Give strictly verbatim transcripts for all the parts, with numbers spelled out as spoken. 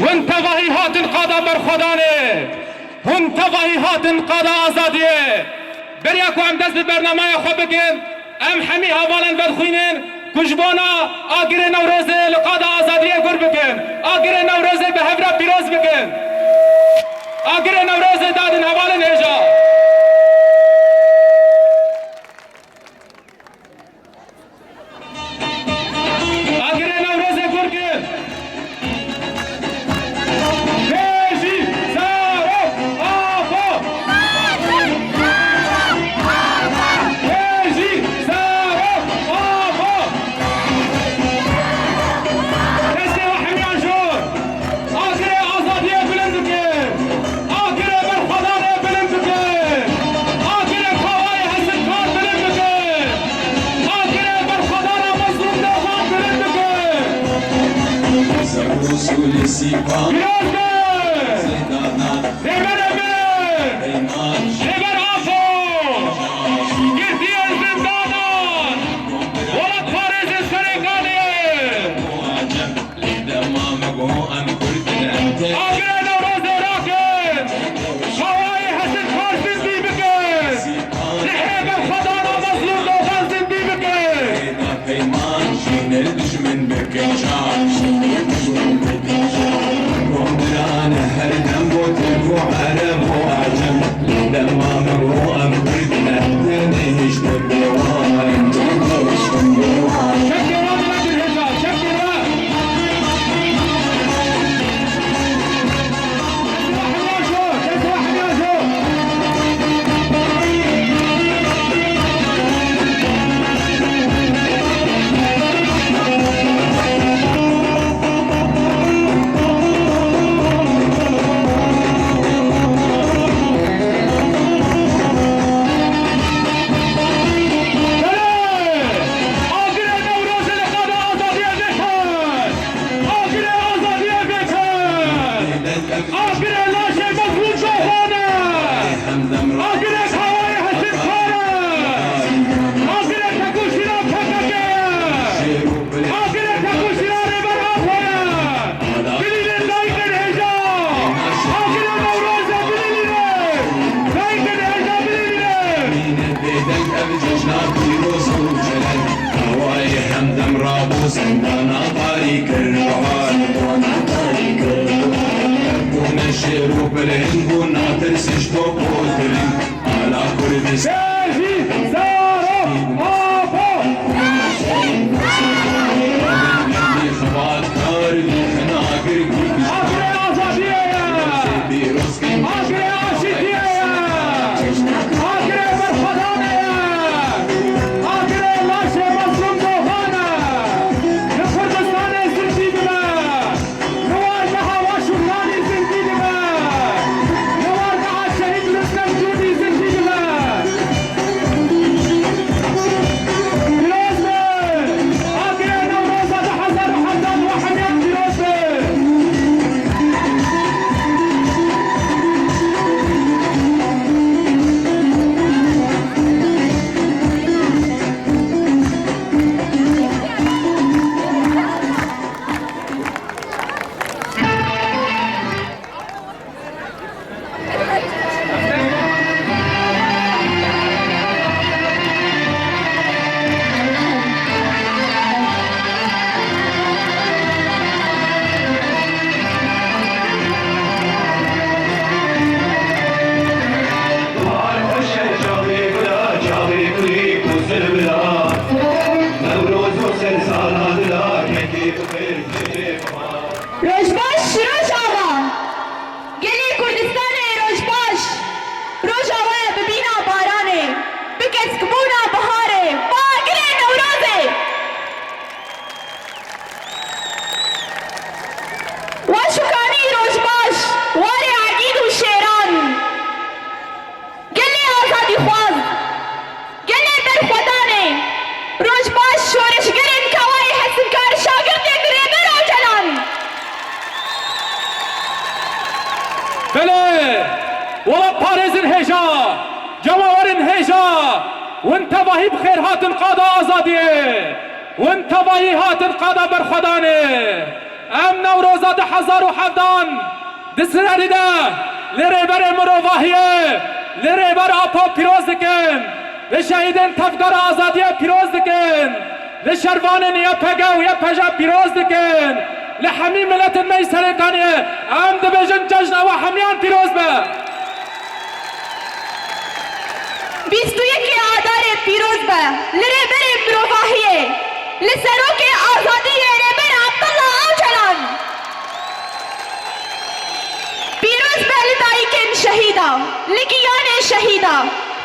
Hûn tevahî hatin qada berxwedanê. Hûn tevahî hatin qada azadiyê. Beriya ku em dest bi bernameya xwe bikin, em hemî hevalên vedixwînin ku ji bona Agirê Newrozê li qada azadiyê gur bikin. Agirê Newrozê bi hev re pîroz bikin. Agirê Newrozê dadin hevalên hêja. Agirê Newrozê gur kir. Bêjî zarok apo. Bêjî zarok apo. Destê we hemiya jor. Agirê azadiyê bilind bikin. Agirê berxwedanê bilind bikin. Agirê kawayê hesinkar bilind bikin. Agirê berxwedana mezlûm doxan bilind bikin. Ser Resûlê Sîpan. Pîroz be! Zêdana. Rêber Emîr! Peyman. Rêber Apo! Girtiyên zindanan! Welatparêzên Serêkaniyê! Agirê Newrozê rakin! Kawayê hesinkar zindî bikin! Rihê berxwedana mezlûm doxan zindî bikin! Peyman jînê dijmin bikin şar. Rondirane her dem bo Tirk û Ereb û Ecem. Dema min ro em Kurd ne, tenê hiştin bêwan. Çekê wan nekin hêja, çekê wan. Agirê Newrozê li qada azadiyê vêtin! Agirê azadiyê vêtin! Agirê laşê mezlûm doxan e! Agirê kawayê hesinkar e! Agirê tekoşîna P K K ye! Agirê tekoşîna Rêber Apo ye! Bilînin dayikên hêja! Agirê Newrozê bilînin! Dayikên hêja bilînin! Bêdeng ev cejna pîroz û celal. Hawayê hemdem rabû zindana tarî kir bihar. Bûne şêr û bilind bû, natirs ji top û tirîn. Ala Kurdistan. Bêjî zarok apo! Xebatkar dîxin agir kî. Agirê azadiyê ye! Pîroz Agirê aşîtiyê ye! Agirê berxwedanê ye! Agirê laşê mezlûm doxan e! Li Kurdistanê zindî bibe! Li wargeha Waşûrwanî zindî bibe! Li wargeha Şehîd Rustem Cûdî zindî bibe! Pîroz be! Agirê Newroza du hezar û hevdeh we hemiyan pîroz be! Roj baş, Rojava! Gelê Kurdistanê roj baş! Roja we bi bîna baranê, bi keskbûna biharê, bi agirê Newrozê! Weş û kanî roj baş, warê egîd û şêran! Gelê azadîxwaz, gelê berxwedanê, roj baş şoreşgerên Kawayê Hesinkar, şagirdên Rêber Ocalan! Belê, welatparêzên hêja, cemawerên hêja, hûn tevahî bi xêr hatin qada azadiyê, hûn tevahî hatin qada berxwedanê. Em Newroza du hezar û hevdan di Sirerî de li Rêberê Mirovahiyê, li Rêber Apo pîroz dikin, li şehîdên Tevgera Azadiyê pîroz dikin, li şervanên Y P G û Y P J pîroz dikin, li hemî miletên me yî Serêkaniyê em dibêjin cejna we hemiyan pîroz be. Bîst û yekê Adarê pîroz be li Rêberê Mirovahiyê, li Serokê Azadiyê Rêber Abdullah Ocalan. Pîroz be li dayikên şehîda, li giyanê şehîda.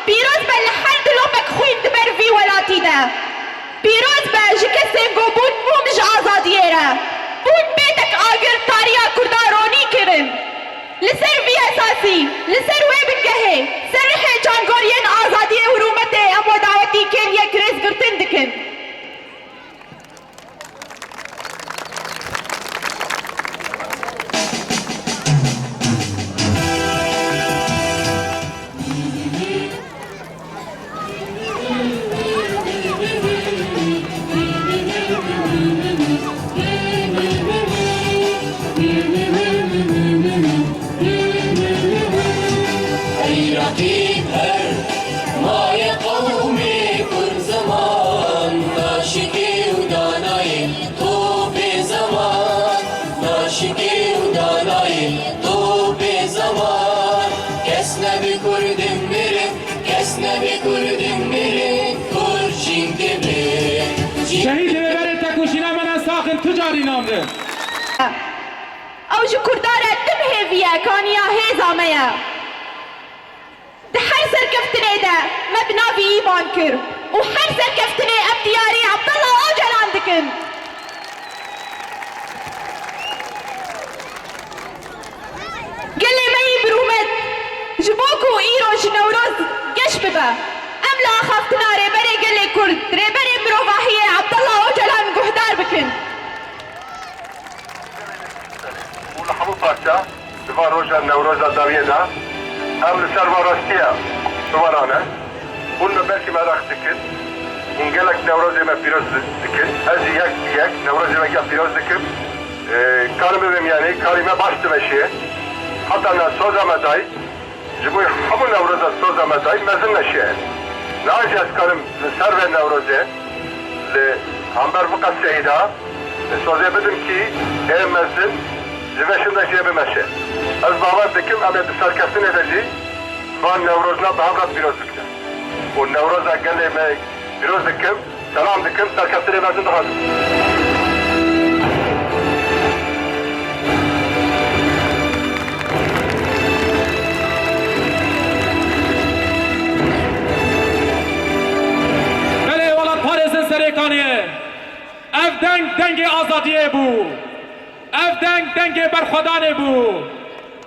Pîroz be li her dilopek xwîn di ber vî welatî de. Pîroz be ji kesên ku bûn mûm ji azadiyê re, bûn bêtek agir tariya Kurda ronî kirin. Li ser vî esasî, li ser wê bingehê, ser rihê çandgoriyên azadiyê û rûmetê em we dawetî kêliyek rêzgirtin dikin. Ey reqîb her maye qewmê kurd zeman, naşikê û danayê topê zeman, naşikê û danayê topê zeman. Kes nebe kurdin mirin, kes nebe kurdin mirin, kurd jîn dibe. Şehîd Rêberê Tekoşîna me ne sax in, tu carî namre. Ew ji Kurda re tim hêviye, kaniya hêza me ye. Di her serkeftinê de me bi navî îman kir û her serkeftinê em diyarî Abdullah Ocalan dikin. Gelê me yî birûmet, ji bo ku îro ji Newroz geş bibe, em li axaftina Rêberê Gelê Kurd, Rêberê Mirovahiyê Abdullah Ocalan guhdar bikin. Û li hemû parça di van roja Newroza dawiyê de em li ser van rastiya bi van re ne. Hûn me belkî meraq dikin. Hûn gelek Newrozê me pîroz dikin. Ez jî yek bi yek Newrozê me geh pîroz dikim. Ê, karim bibêm, yanî karî me baş dimeşê. Heta na soza me dayî. Ji bo hemû Newroza soza me dayî mezin neşiye. Niha jî ez karim li ser vê Newrozê, li hember vê qeseyî de, sozê bidim kî ê mezin ji vê şinda jê bimeşe. Ez bawer dikim em ê di serkeftinê de jî van Newrozna bi hev re pîroz bikin. Û Newroza gelê me pîroz dikim. Selam dikim, serkeftinê mezin dixwazim. Belê welatparêzên Serêkaniyê, ev deng dengê azadiyê bû. Ev deng dengê berxwedanê bû.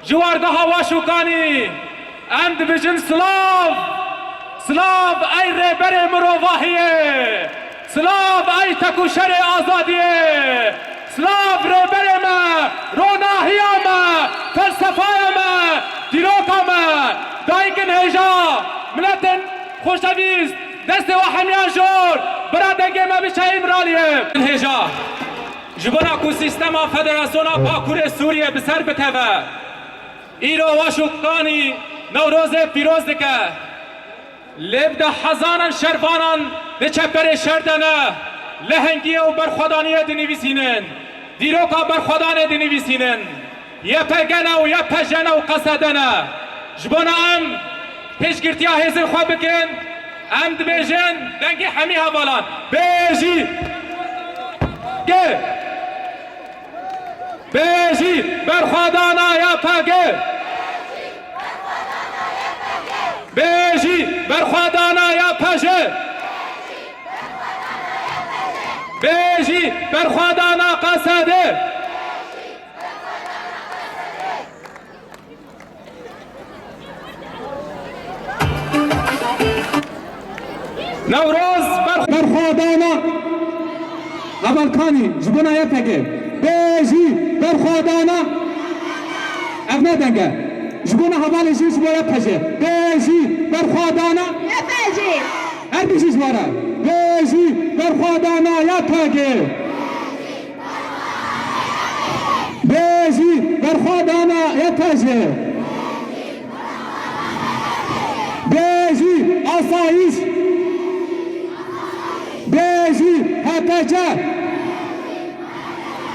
Ji wargeha Waşûkanî em dibêjin silav! Silav ey rêberê mirovahiyê! Silav ey tekoşerê azadiyê! Silav rêberê me, ronahiya me, felsefaya me, dîroka me, dayikên hêja, miletên xoşewîst, destê we hemiyan jor, bira dengê me biçe Îmraliyê. Hêja. Ji bona ku sîstema Federasyona Bakurê Sûriyê bi ser bikeve, îro Waşûkanî Newrozê pîroz dike. Lê bi deh hezaran şervanan di çeperê şer de ne, lehengiyê û berxwedaniyê dinivîsînin, dîroka berxwedanê dinivîsînin. Y P G ne û Y P J ne û Q S D ne. Ji bona em pêşgirtiya hêzên xwe bikin, em dibêjin dengê hemî hevalan. Bêjî! Ge! Bêjî! Berxwedana Y P G! Bêjî! Berxwedana Y P J! Bêjî! Berxwedana Q S D! Newroz ber- Berxwedana hevalkanî ji bona Y P G. Bêjî berxwedana. Ev ne deng e. Ji bona hevalê jî ji bo Y P G. Bêjî berxwedana. Y P G. Her bijî ji we re. Bêjî berxwedana Y P G. Bê jî berxwedana Y P J. Bê jî asayîş. Bê jî H T C.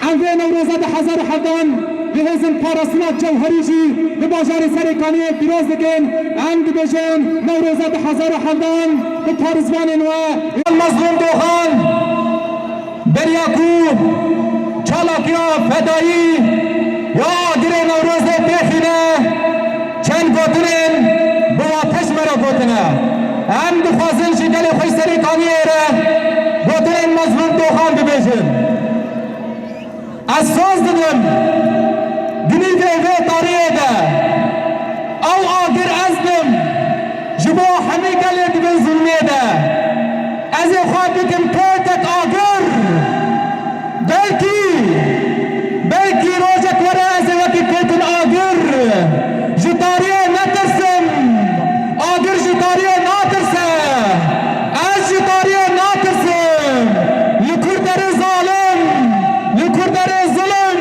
Em vê Newroza du hezar û hevdehan bi hêzên parastina cewherî jî li bajarê Serêkaniyê pîroz dikin. Em dibêjin Newroza du hezar û hevdehan bi parêzvanên we. Mezlûm Doxan, beriya ku çalakiya fedayî ya Agirê Newrozê têxîne, çend gotinên bi wate ji me re gotine. Em dixwazin ji gelê xwe Serêkaniyê re gotinên Mezlûm Doxan bibêjin. Ez soz didim di nîvê vê tariyê de. Ew agir ez bim ji bo hemî gelê di vê zulmê de. Ez ê xwe bikim kêtek agir. Belkî, belkî rojek were ez ê wekî kêtin agir. Ji tariyê netirsim. Agir ji tariyê natirse. Ez ji tariyê natirsim. Li ku derê zalim, li ku derê zulm,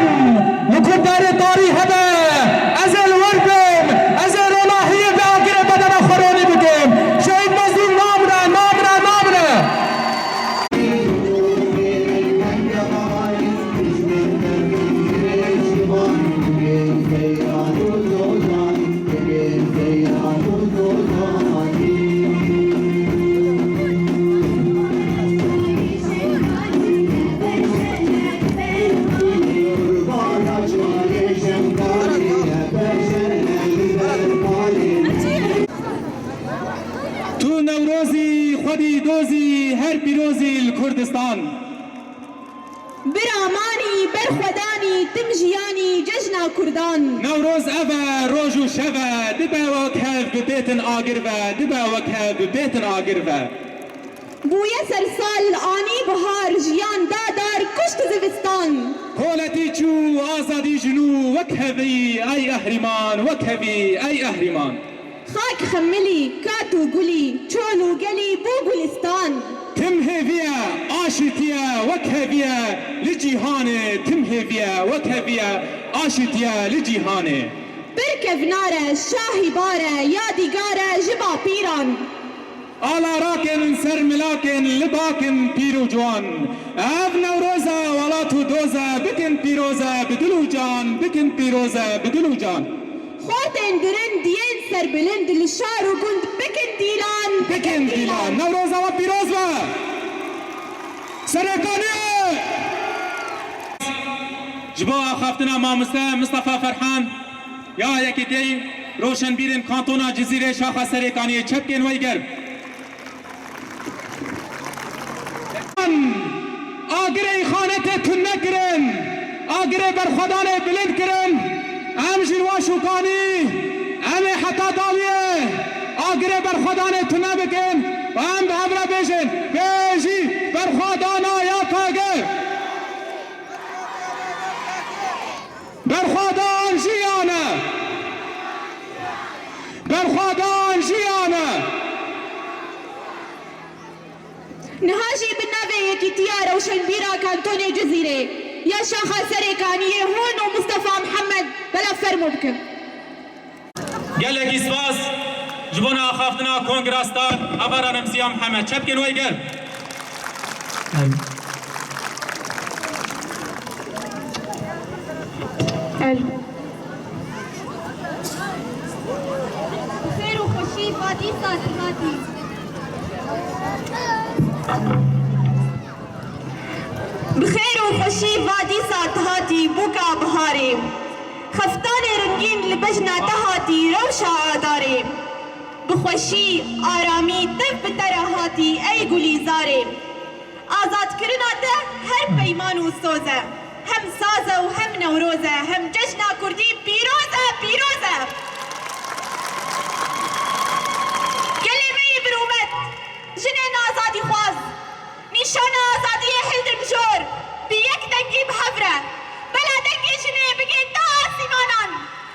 li ku derê tarî hebe, ez ê li wir bim. Ez ê ronahiyê vê agirê bedena xwe ronî bikim. Şehîd Mezlûm namire, namire, namire. Tu Newrozî, xwedî dozî, her pîrozî li Kurdistan. Bira manî, berxwedanî, tim jiyanî, cejna Kurdan. Newroz ev e, roj û şev e, dibe wek hev bi bêtin agir ve, dibe wek hev bi bêtin agir ve. Bûye sersal, anî bihar, jiyan da dar, kuşt zivistan. Holetî çû, azadî ji nû, wek hevî, ey ehrîman, wek hevî, ey ehrîman. Xak xemilî, kat û gulî, çol û gelî bû gulistan. Tim hêvî ye, aşîtî ye, wek hevî ye li cîhanê. Tim hêvî ye, wek hevî ye, aşîtî ye li cîhanê. Pir kevnar e, şahîbar e, yadîgar e ji bapîran. Ala rakin, ser milakin, li bakin pîr û ciwan. Ev Newroz e, welat û doz e, bikin pîroz e, bi dil û can, bikin pîroz e, bi dil û can. Xortên dirind yên serbilind li şar û gund bikin dîlan, bikin dîlan. Newroza we pîroz be. Serêkaniyê! Ji bo axaftina mamoste Mistefa Ferhan ya Yekîtî Roşenbîrên Kantona Cizîrê Şaxa Serêkaniyê, çepkên wey germ. Agirê îxanetê tune kirin, agirê berxwedanê bilind kirin. Em jî li wa şûkanî, em ê heta dawiyê agirê berxwedanê tune bikin û em bi hev re bêjin, bê jî berxwedana Y P G. Berxwedan jiyan e! Berxwedan jiyan e! Niha jî bi navê Yekîtiya Rewşenbîra Kantonê Cizîrê ya Şaxa Serêkaniyê hûn û Mistefa Mihemed belav fermo bikin. Gelekî spas ji bona axaftina Kongra Star Hevara Remziya Mihemed. Çepkên wey germ. Bi xêr û xweşî va dîsa dihatî. Bi xêr û xweşî va dîsa dihatî bûka biharê. Xeftanê rengîn li bejna te hatî rewşa adarê. Bi xweşî, aramî, tev bi te re hatî ey gulîzarê. Azadkirina te her peyman û soz e. Hem saz e û hem Newroz e, hem cejna Kurdî pîroz e, pîroz e. Gelê me yê birûmet, jinên azadîxwaz, nîşana azadiyê hildin jor, bi yek dengî bi hev re. Bela dengê jinê bigê ta asîmanan.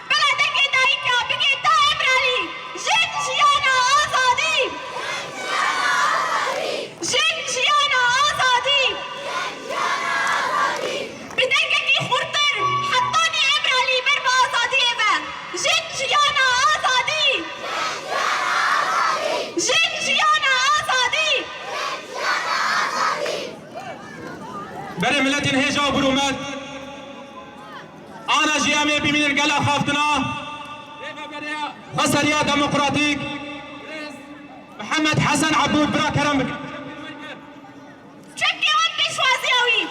Bela dengê dayika bigê ta Îmralî. Jin jiyana azadî! Jin jiyana azadî! Bi dengekî xurtir heta Berê miletên hêja û birûmet, ana jî em ê bimînin gel axaftina Xweseriya Demokratîk Mihemed Hesen Ebûd, bira kerem bikin. Çepkê wan pêşwaziya wî.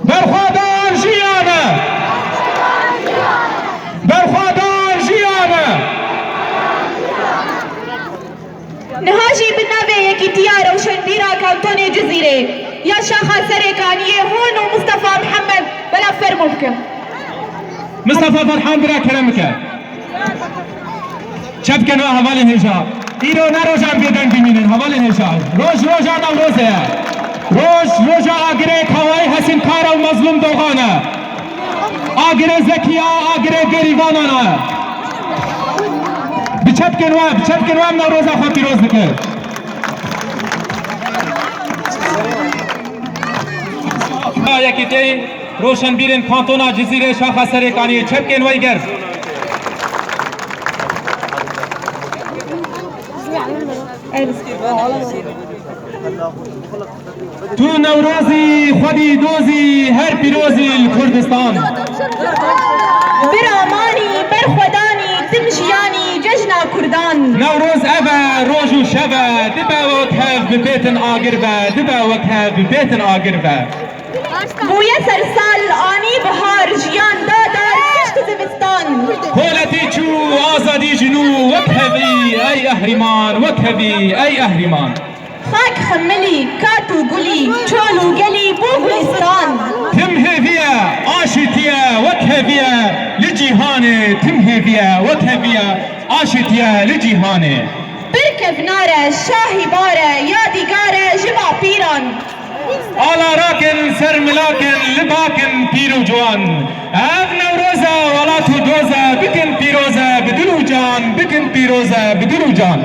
Berxwedan jiyan e! Berxwedan jiyan e! Niha jî bi navê Yekîtiya Rewşenbîra Kantonê Cizîrê ya Şaxa Serêkaniyê hûn û Mistefa Mihemed bela fermo bikin. Mistefa Ferhan, bira kerem bike. Çepkên we hevalên hêja. Îro ne roja em bêdeng bimînin, hevalên hêja. Roj roja Newrozê ye. Roj roja agirê Kawayî Hesîn Kara û Mezlûm Dogan e. Agirê Zekiya, agirê Gerîvanan e. Bi çepkên we, bi çepkên we em Newroza xwe pîroz dikin. Yekîtî Roşenbîrên Kantona Cizîrê Şaxa Serêkaniyê, çepkên we yê germ. Tu Newrozî, xwedî dozî, her pîrozî li Kurdistan. Bira manî, berxwedanî, tim jiyanî, cejna Kurdan. Newroz ev e, roj û şev e, dibe wek hev bibêtin agir ve, dibe wek hev bibêtin agir ve. Bûye sersal, anî bihar, jiyan da dar, kişt zivistan. Koletî çû, azadî jî nû, wek hevî, ey ehrîman, wek hevî, ey ehrîman. Xak xemilî, kat û gulî, çol û gelî bû gulistan. Tim hêvî ye, aşîtî ye, wek hevî ye, li cîhanê tim hêvî ye, wek hevî ye, aşîtî ye, li cîhanê. Pir kevnar e, şahîbar e, yadîgar e ji bapîran. Ala rakin, ser milakin, li bakin pîr û ciwan. Ev Newroz e, welat û doz e, bikin pîroz e, bi dil û can, bikin pîroz e, bi dil û can.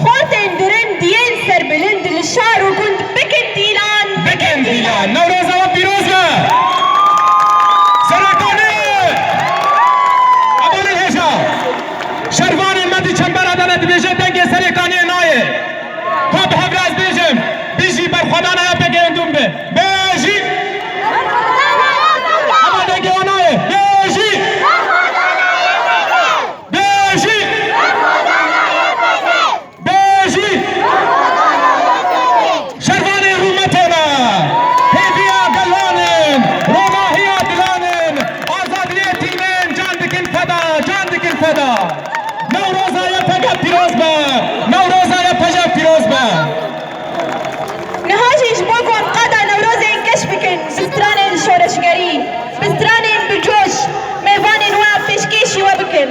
Xortên dirind yên serbilind li şar û gund bikin dîlan. Bikin dîlan. Newroza we pîroz be. Serêkaniyê. Hevalên hêja. Şervanên me di çembera de ne dibêje dengê Serêkaniyê nayê. Ka bi hev re ez bêjim. Bijî berxwedana Y P G ên dûm be. Bijî. Hema dengê wan nayê. Bijî. Bijî. Bijî! Şervanê rûmetê me! Hêviya gelan in, ronahiya dilan in, azadiyê tînin can dikin feda, can dikin feda. Newroza Y P G pîroz be! Newroza Y P G pîroz be! Niha jî ji bo ku em qada Newrozê geş bikin, bi stranên şoreşgerî, bi stranên bi coş, mêvanên we pêşkêşî we bikin.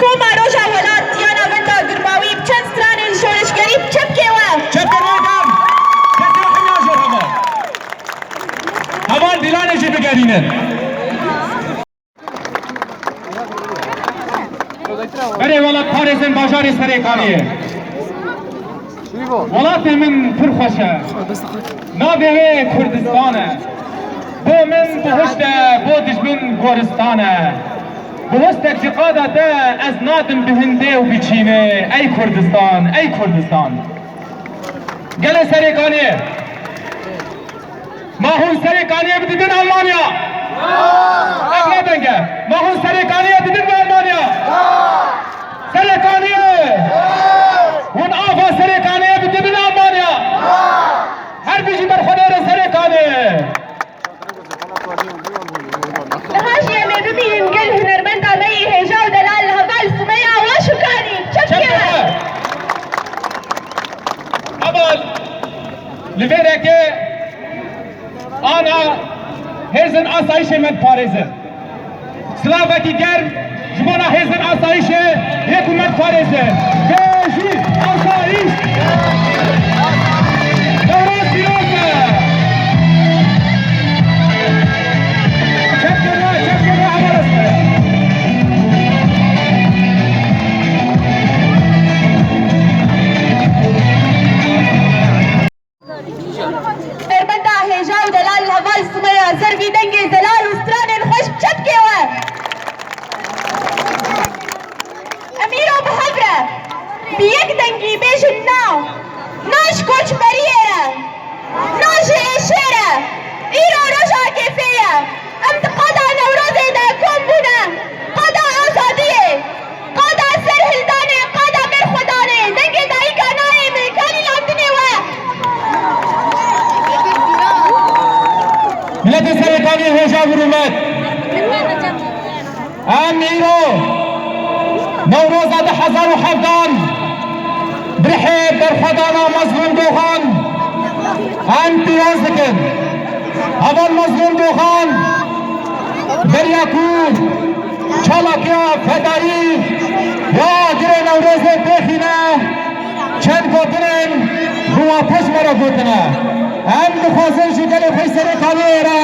Koma Roja Welat ya Navenda Girmawî bi çend stranên şoreşgerî bi çepkê we. Çepkên we germ. Destê we hemî jor heval. Heval dîlanê jî bigerînin. Berê welat parêzin bajarê Serêkaniyê. Welatê min pir xweş e. Navê wê Kurdistan e. Bo min bihişt e, bo dijmin goristan e. Bihiştek ji qada te ez nadim bi hindê û bi çînê. Ey Kurdistan, ey Kurdistan. Gelê Serêkaniyê. Ma hûn Serêkaniyê bididin Almanya? Ev ne deng e. Ma hûn Serêkaniyê didin bi Almanya? Serêkaniyê! Hûn ava Serêkaniyê bididin Almanya? Her bijî berxwedêrê Serêkaniyê! Niha jî em ê bimînin gel hunermenda me yê hêja û delal heval Sumeya Waşûkanî. Çepkê we! Heval li vê reke ana hêzên asayîşê me diparêzin. Silavekî germ Ji bona hêzên asayîşê yê ku me diparêze. Bêjî asayîş! Newroz pîroz be! Çepkê me, çepkê me, heval e. Şermenda hêja û delal heval Sumeya, ser vî dengê zelal û stranên xweş bi çepkê we. Em îro bi hev re, bi yek dengî bêjin na, na ji koçberiyê re, na ji êşê re, îro roja kêfê ye. Em di qada Newrozê de kom bûne, qada azadiyê, qada serhildanê, qada berxwedanê, dengê dayika nayê me, kalîlandinê we. Miletê Serêkaniyê hêja bi rûmet. Em îro Newroza du hezar û hevdan bi rihê berxwedana Mezlûm Doxan em pîroz dikin. Heval Mezlûm Doxan beriya ku çalakiya fedayî ya agirê Newrozê pêxîne, çend gotinên bi wate ji me re gotine. Em dixwazin ji gelê xwe Serêkaniyê re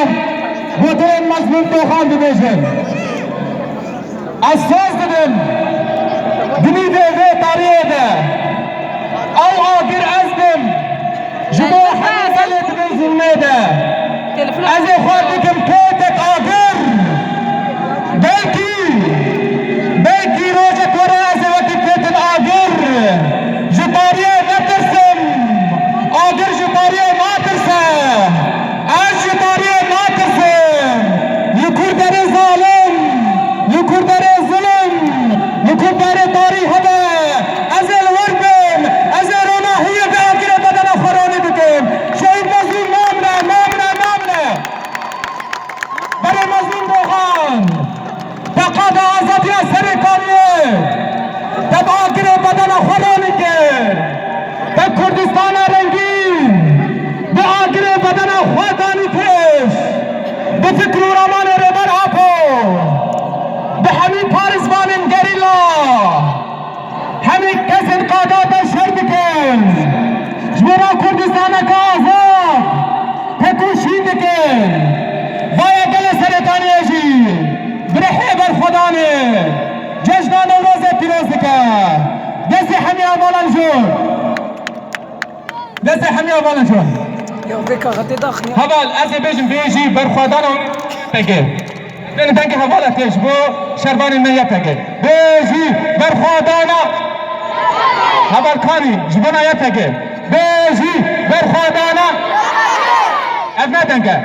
gotinên Mezlûm Doxan bibêjin. Ez soz didim di nîvê vê tariyê de. Ew agir ez bim. Ji bo hemî gelê di vê zilmê de. Ez ê xwe bikim kêtek agir. Belkî, belkî rojek were ez ê wekî kêtin agir. Ji tariyê netirsim. Agir ji tariyê natirse. Ez ji tariyê natirsim. Li ku derê zalim, li ku derê zulm, li ku derê tarî hebe, ez ê li wir bim, ez ê ronahiyê bi agirê bedena xwe ronî bikim. Şehîd Mezlûm namine, namine, namine. Berê Mezlûm Doxan, te qada azadiya Serêkaniyê, te bi agirê bedena xwe ronî kir. Te Kurdistana rengîn bi agirê bedena xwe danî pêş, bi fikr û ramanê Rêber Apo, bi hemî parêzvanên gerîla, hemî kesên qada te şer dikin, ji bo ra Kurdistaneke azad tekoşîn dikin. Vaya gelê Serêkaniyê jî bi rihê berxwedanê cejna Newrozê pîroz dike. Destê hemî hevalan jor. Destê hemî hevalan jor. Ya vê kaxetê daxin ya. Heval, ez ê bêjim, bêjî berxwedana Y P G. Bêjin dengê hevala tê ji bo şervanê me Y P G. Bêjî berxwedana. Heval Kanî, ji bona Y P G. Bêjî berxwedana. Ev ne deng e.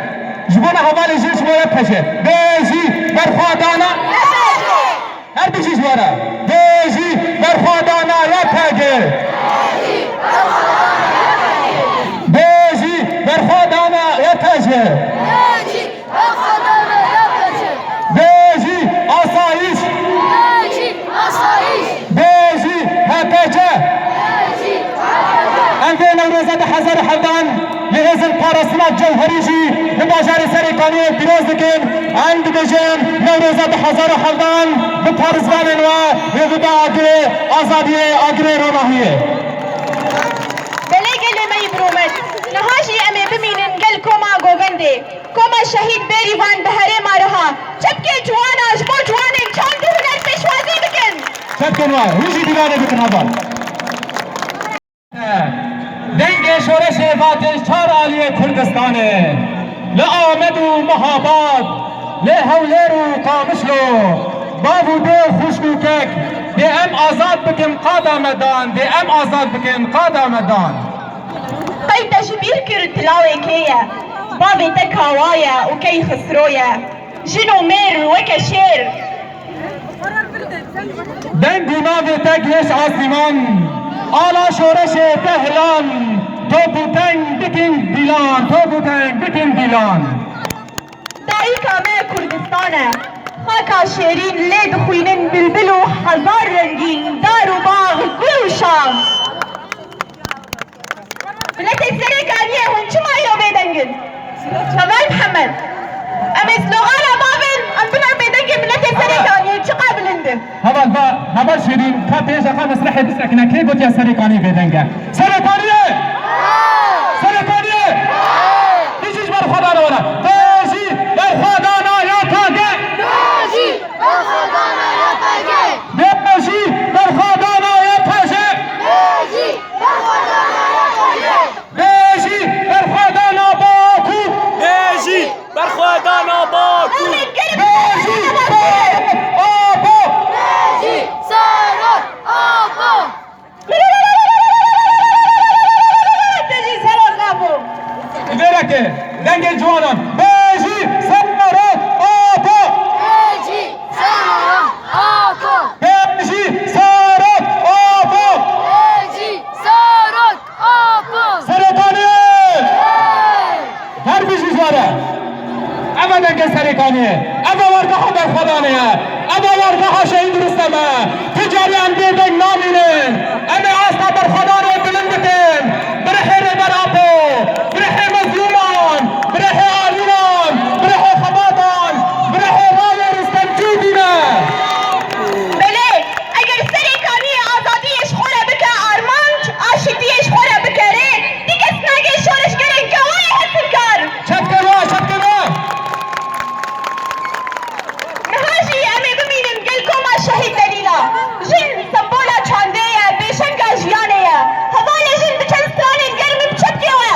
Ji bona hevalê jin ji bo Y P G. Bêjî berxwedana. Her du jî ji we re. Bêjî berxwedana Y P G. Bêjî berxwedana Y P G. Bêjî asayîş. Bêjî H P C. Em vê Newroza du hezar û hevdan li hêzên parastina cewherî jî li bajarê Serêkaniyê pîroz dikin. Em dibêjin Newroza du hezar û hevdan bi parêzvanên we wê bibe agirê azadiyê, agirê ronahiyê. Belê gelê me yî bi rûmet. Niha jî em ê bimînin gel koma govendê. Koma Şehîd Bêrîvan bi herêma Riha çepkê ciwana ji bo ciwanên çand û huner pêşwazî bikin. Çepkên we, hûn jî dîlanê bikin heval. Dengê şoreşê vatê çar aliyê Kurdistanê. Li Amed û Mehabad, li Hewlêr û Qamişlo, bav û dê, xwişk û kek, dê em azad bikin qada me dan, dê em azad bikin qada me dan. Qey te ji bîr kir tu lawê kê ye? Bavê te Kawa ye û Keyxisro ye. Jin û mêr weke şêr. Deng û navê te giş asîman. Ala şoreşê te hilan. Top û teng bikin dîlan, top û teng bikin dîlan. Dayika me Kurdistan e. Xaka şêrîn lê dixwînin bilbil û hezar rengîn, dar û bax, gul û şax. Miletê Serêkaniyê, hûn çima îro bêdeng in? Heval Mihemed, em ê slogana bavin, em bibin bêdengê miletê Serêkaniyê, çiqa bilind Heval va, heval Şêrîn, ka pêş de ka mesrehê bisekine, kê gotiye Serê Kaniyê bêdeng e? Serê Kaniyê! Serê Kaniyê! Bijî ji berxwedana wana. Bijî berxwedana Y P G! Bijî berxwedana Y P G! Bijî berxwedana Y P G! Bijî berxwedana Y P G! Bijî berxwedana Bakur! Bijî berxwedana Bakur! Bijî Serok Apo! Bijî Serok Apo! Bijî Serok Apo! Vêreke dengê ciwanan. Bijî Serok Apo! Bijî Serok Apo! Bijî Serok Apo! Bijî Serok Apo! Serê Kaniyê! Hey! Her bijî jare! Ev e dengê Serê Kaniyê. Ev e wargeha berxwedanê ye. Ev e wargeha Şehîd Rustem e. Ti carî em bêdeng namînin. Em ê asta berxwedanê bilind bikin. Bi rihê Rêber Apo, bi rihê mezlûman, bi rihê alînan, bi rihê xebatan, bi rihê rayê Rustemcî bîne. Belê, eger Serê Kaniyê azadiyê ji xwe re bike armanc, aşîtiyê ji xwe re bike rê, ti kes nagê şoreşgerên kewayê hesirkar. Çepke we, çepke we! Niha jî em ê bimînin gel koma Şehîd Delîla. Jin sembola çandê ye, pêşenga jiyanê ye. Hevalê jin bi çend stranên germ bi çepkê we.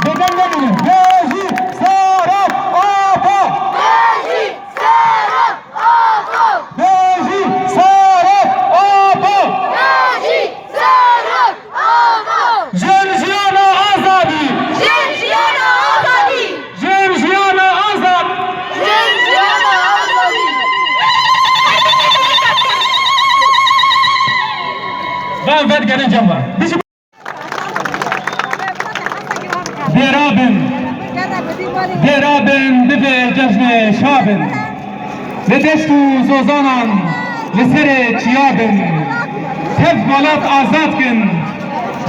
Bêdeng nemînin. Bijî Serok Apo! Bijî Serok Apo! Bijî Serok Apo! Bijî Serok Apo! Jin jiyana azadî! Jin jiyana azadî! Jin jiyana azad! Jin jiyana azadî! Van vedigerin cem ve. Bijî Dêra bin, dêra bin, divê cejnê şa bin. Li deşt û zozanan, li serê çiya bin. Tev welat azad kin,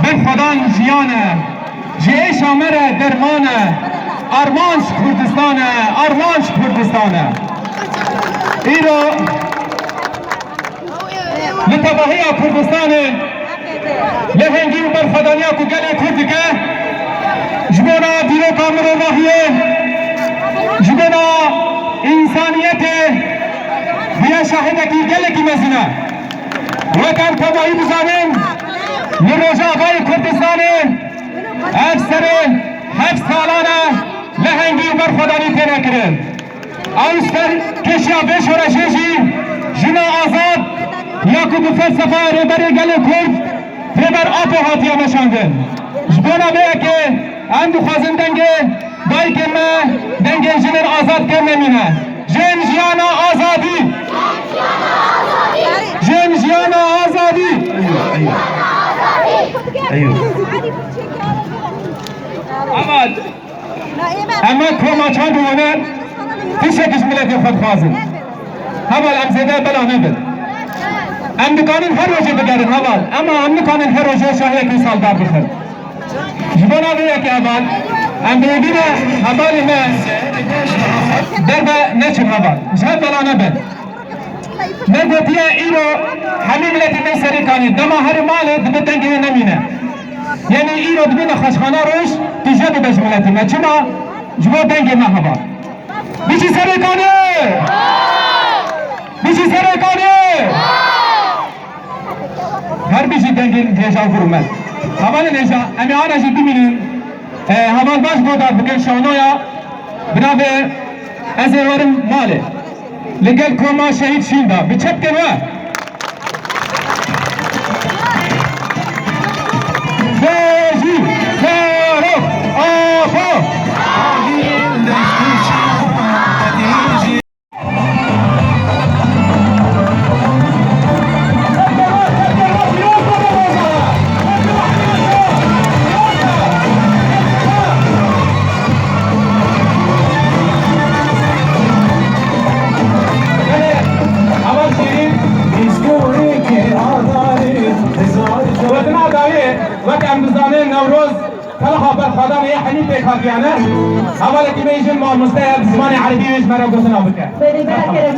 berxwedan jiyan e. Ji êşa me re derman e. Armanc Kurdistan e, armanc Kurdistan e. Îro Li tevahiya Kurdistanê lehengî û berxwedaniya ku gelê Kurd dike, ji bona dîroka mirovahiyê, ji bona însaniyetê bûye şahidekî gelekî mezin e. Wek em tevahî dizanin, li Rojavayê Kurdistanê ev serê heft salan e lehengî û berxwedanî têne kirin. Ew serkêşiya vê şoreşê jî jina azad ya ku bi felsefeya Rêberê Gelê Kurd Rêber Apo hatiye meşandin. Ji bona vê yekê em dixwazin dengê dayikên me, dengê jinên azad kêm nemîne. Jin jiyana azadî! Jin jiyana azadî! Eyû. Eyû. Ama Em e koma çand û huner tiştek ji miletê xwe dixwazin. Heval em zêde bela nebin. Em dikanin her rojê bigerin heval. Ema em nikanin her rojê şahiyekî saldar bixin. Ji bona vê yekê heval em bi êdîne hevalê me derve neçin heval. Ji hev bela nebin. Me gotiye îro hemî miletê me Serê Kaniyê dema herê malê dibe dengê wê nemîne. Yanî îro dibe nexweşxana roj tu jê bibe ji miletê me. Çima? Ji bo dengê me heba. Bijî Serê Kaniyê! Bijî Serê Kaniyê! Her bijî dengên hêja vir û me. Hevalên hêja, em ê ana jî bimînin. E, heval baş godar bikin şanoya. Bi navê Ez ê werim malê. Li gel koma şehîd şîn da. Bi çepkên we. Bijî Serok Apo! Gotina dawiyê, wek em dizanin Newroz, Telaxa berxwedanê yê hemî pêk hatiyane. Hevalekî me yê jin mamoste ye, bi zimanê erebî wê ji me re gotina bike. Belê, bira kerem.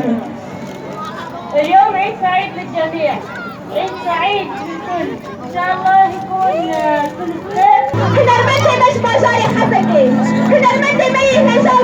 اليوم عيد سعيد للجميع. عيد سعيد للكل. إن شاء الله يكون، آه، كل خير. Hunermendê me ji bajarê Hezekê. Hunermendê me yê hêja û